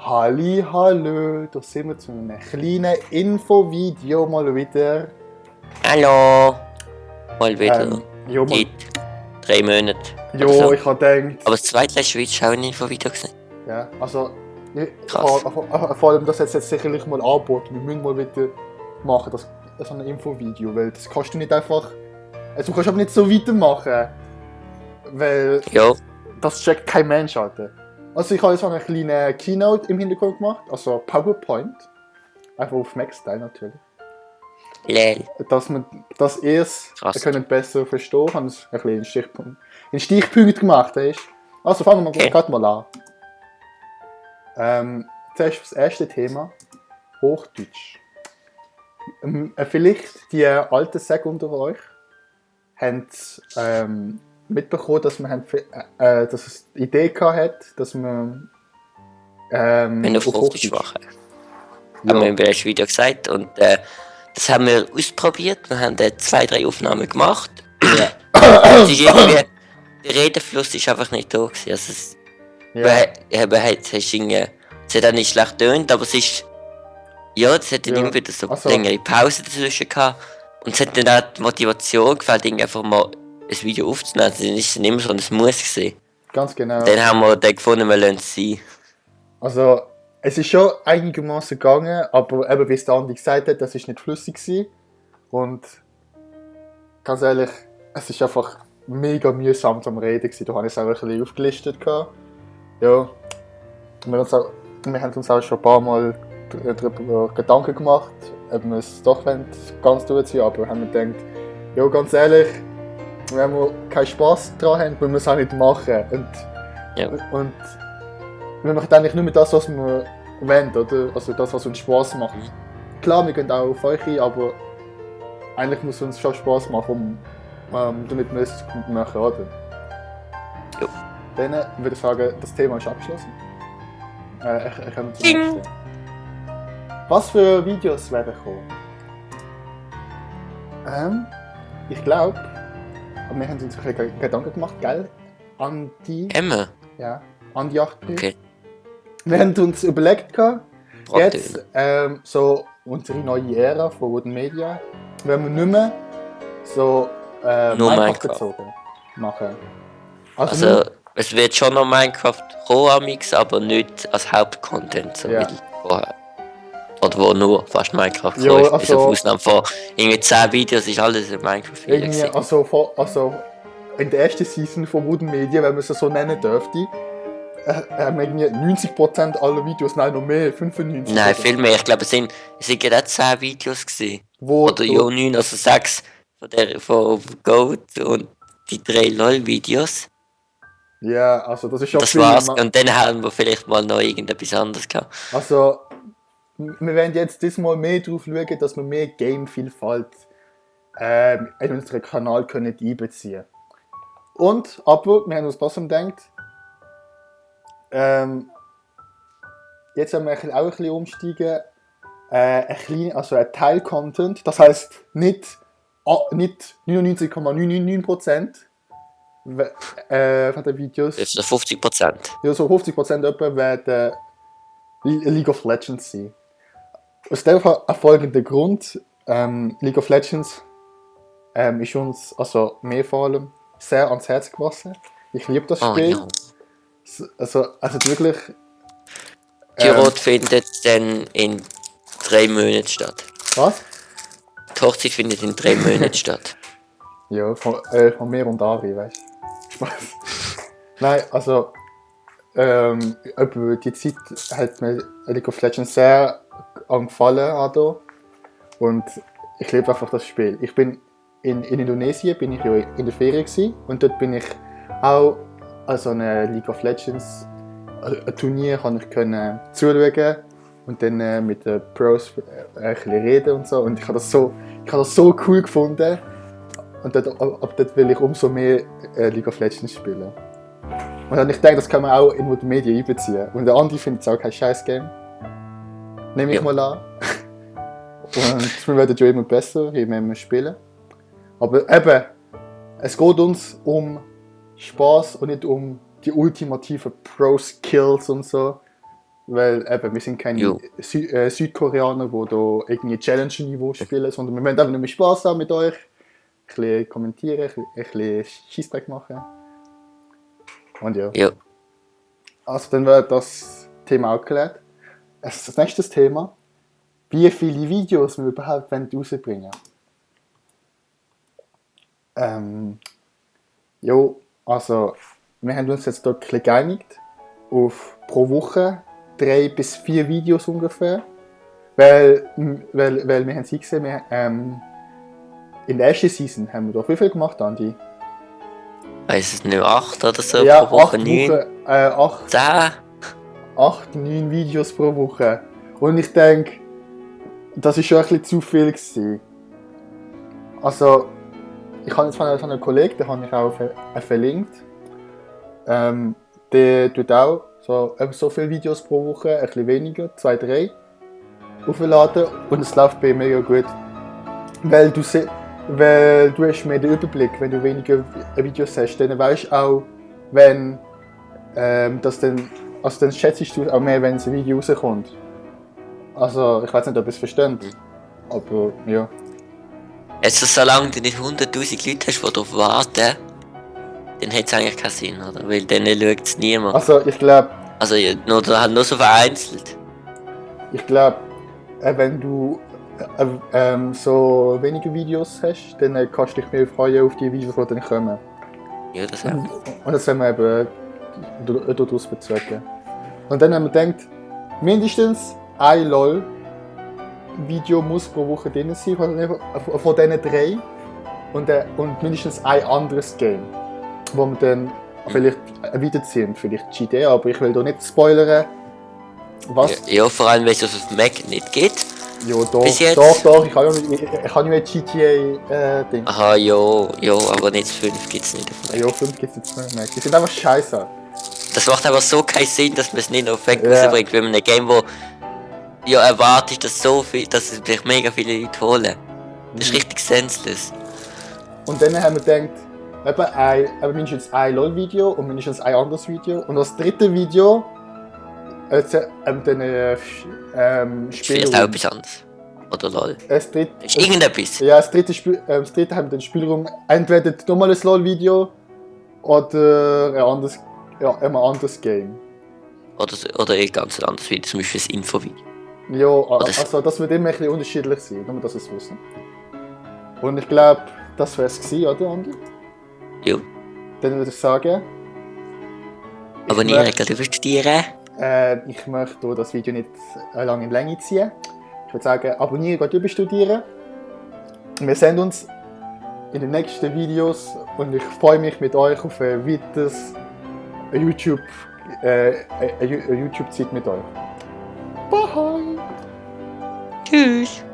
Halli, hallo, da sind wir zu einem kleinen Infovideo mal wieder. Hallo! Mal wieder. Jo, mal, Seit 3 Monaten. jo oder so. ich habe gedacht, Aber das zweitletzte Video ist auch ein Infovideo gesehen. ja, also, Krass. vor allem das jetzt sicherlich mal angeboten. Wir müssen mal wieder machen, so ein Infovideo, weil das kannst du nicht einfach, also du kannst aber nicht so weitermachen, weil Ja, das checkt kein Mensch, Alter. Also ich habe jetzt so eine kleine Keynote im Hintergrund gemacht, also PowerPoint, einfach auf Mac-Style natürlich. lel. Dass man das erst Krass. können besser verstehen, haben es ein bisschen in Stichpunkte gemacht. Weißt? Also fangen wir Okay. gerade mal an. Zuerst das erste Thema, Hochdeutsch. Vielleicht die alten Säge unter euch haben mitbekommen, dass man dass es die Idee hatte, dass man Wenn auf Hochdeutsch machen. Haben wir im letzten Video gesagt. Und das haben wir ausprobiert. Wir haben 2-3 Aufnahmen gemacht. Ja. Es ist irgendwie, der Redefluss ist einfach nicht da gewesen. Also es, es hat auch nicht schlecht getönt, aber es ist, ja, es hat dann Ja, immer wieder so also- längere Pausen dazwischen gehabt. Und es hat dann auch die Motivation gefällt, irgendwie einfach mal ein Video aufzunehmen. Dann ist es nicht immer so ein Muss gewesen. Ganz genau. Dann haben wir dann gefunden, wir lassen es sein. Also, es ist schon einigermaßen gegangen, aber eben, wie es der Andi gesagt hat, das ist nicht flüssig gewesen. Und ganz ehrlich, es ist einfach mega mühsam zum Reden gewesen. Da habe ich es auch ein bisschen aufgelistet gehabt. Ja, wir haben uns auch schon ein paar Mal darüber Gedanken gemacht, ob wir es doch ganz durchziehen, aber haben wir gedacht, ja, ganz ehrlich, wenn wir keinen Spass daran haben, müssen wir es auch nicht machen. Und wir machen eigentlich nur das, was wir wollen, oder? Also das, was uns Spass macht. Klar, wir gehen auch auf euch ein, aber eigentlich muss es uns schon Spass machen, damit wir es machen, oder? Jo. Dann würde ich sagen, das Thema ist abgeschlossen. Ich komme zum Ding. nächsten. Was für Videos werden kommen? Ich glaube, wir haben uns ein bisschen Gedanken gemacht, gell? Andi, Emma? ja, Andi 8P. Okay. Wir haben uns überlegt, Praktisch. jetzt so unsere neue Ära von Wooden Media, wenn wir nicht mehr so Nur Minecraft Minecraft. bezogen machen. Also, es wird schon noch Minecraft roh amix, aber nicht als Hauptcontent, so Ja. wie vorher. Oder wo nur fast Minecraft Ja, läuft, bis also- auf Ausnahme von irgendwie 10 Videos ist alles ein Minecraft-Video irgendwie, gewesen. also in der ersten Season von Wooden Media, wenn man es so nennen dürfte, haben irgendwie 90% aller Videos, nein, noch mehr, 95%. Nein, viel mehr. Ich glaube, es sind gerade 10 Videos gewesen. Wo, Oder ja, 9, also 6 von Goat und die 3 LOL-Videos. Ja, also das ist schon Das viel. war's. Und dann haben wir vielleicht mal noch irgendetwas anderes gehabt. Also, wir werden jetzt diesmal mehr darauf schauen, dass wir mehr Game-Vielfalt in unseren Kanal können einbeziehen. Und, aber, wir haben uns trotzdem gedacht, jetzt haben wir auch ein bisschen umsteigen, ein Teil-Content, das heisst nicht 99,999% von den Videos, Das ist so 50%. ja, so 50% etwa werden League of Legends sein. Aus dem folgenden Grund, League of Legends ist uns, also mir vor allem, sehr ans Herz gewachsen. Ich liebe das Oh Spiel. ja. Also wirklich. Die Rot findet dann in 3 Monaten statt. Was? Die Hochzeit findet in 3 Monaten statt. Ja, von mir und Ari, weißt du? Spaß. Nein, also über die Zeit hat mir League of Legends sehr gefallen. Also. Und ich liebe einfach das Spiel. Ich bin in Indonesien bin ich ja in der Ferien gewesen, und dort bin ich auch an so einem League of Legends Turnier kann ich können zuschauen und dann mit den Pros ein bisschen reden und so. Und ich habe das so cool gefunden. Und ab dort will ich umso mehr League of Legends spielen. Und dann ich denke, das kann man auch in die Medien einbeziehen. Und der Andi findet es auch kein Scheiß-Game. Nehme ich Ja. mal an. Und wir werden ja immer besser, je mehr wir spielen. Aber eben, es geht uns um Spaß und nicht um die ultimativen Pro-Skills und so. Weil eben, wir sind keine Südkoreaner, die da irgendwie Challenge-Niveau spielen, sondern wir wollen einfach nur Spaß haben mit euch. Ein bisschen kommentieren, ein bisschen Scheissdreck machen. Und ja. Also dann wird das Thema auch geklärt. Das nächste Thema. Wie viele Videos wir überhaupt rausbringen wollen. Also wir haben uns jetzt dort ein bisschen geeinigt auf pro Woche 3 bis 4 Videos ungefähr. Weil wir haben sie gesehen, in der ersten Season haben wir doch wie viel gemacht, Andi? Weiss es nicht, 8 oder so ja, pro Woche, 9? 10? 8, 9 Videos pro Woche. Und ich denke, das war schon ein bisschen zu viel gewesen. Also, ich habe jetzt von einem Kollegen, den habe ich auch verlinkt. Der tut auch so viele Videos pro Woche, ein bisschen weniger, 2, 3 aufladen und es läuft bei ihm mega gut. Weil du hast mehr den Überblick, wenn du weniger Videos hast, dann weißt du auch, wenn dann schätzt du auch mehr, wenn ein Video rauskommt. Also, ich weiß nicht, ob ihr es versteht, aber ja. Also, solange du nicht 100'000 Leute hast, die darauf warten, dann hat es eigentlich keinen Sinn, oder? Weil dann schaut es niemand. Also, ich glaube... Also, nur so vereinzelt. Ich glaube, wenn du so wenige Videos hast, dann kannst du dich mehr freuen auf die Videos, die dann kommen. Ja, das auch. Und das haben wir eben daraus bezogen. Und dann haben wir gedacht, mindestens ein LOL-Video muss pro Woche drin sein, von diesen 3. Und mindestens ein anderes Game, wo wir dann vielleicht weiterziehen, vielleicht GTA, aber ich will da nicht spoilern. Was? Ja, vor allem, wenn es auf dem Mac nicht geht. Ja, doch, ich habe ja ein GTA-Ding. Aha, ja, aber nicht 5 gibt es nicht. Ja, 5 gibt es jetzt nicht mehr. Die sind einfach scheiße. Das macht aber so keinen Sinn, dass man es nicht auf Mac rausbringt, wenn man ein Game, wo erwartet, dass es sich mega viele Leute holen. Das ist richtig senseless. Und dann haben wir gedacht, eben mindestens ein LOL-Video und mindestens ein anderes Video. Und das dritte Video dann Spielraum. Auch etwas anderes. Oder LOL. Ist irgendetwas. Ja, das dritte haben wir den Spielraum. Entweder nochmal ein LOL-Video oder ein anderes Game. Oder ein ganz anderes Video, zum Beispiel ein Info-Video. Ja, also das wird immer ein bisschen unterschiedlich sein, damit wir das wissen. Und ich glaube, das wäre es gewesen, oder Andi? Ja. Dann würde ich sagen... Abonnieren, gerade überstudieren. Ich möchte das Video nicht lange in Länge ziehen. Ich würde sagen, abonnieren, gerade überstudieren. Wir sehen uns in den nächsten Videos und ich freue mich mit euch auf ein weiteres YouTube-Zeit mit euch. Bye! Tschüss!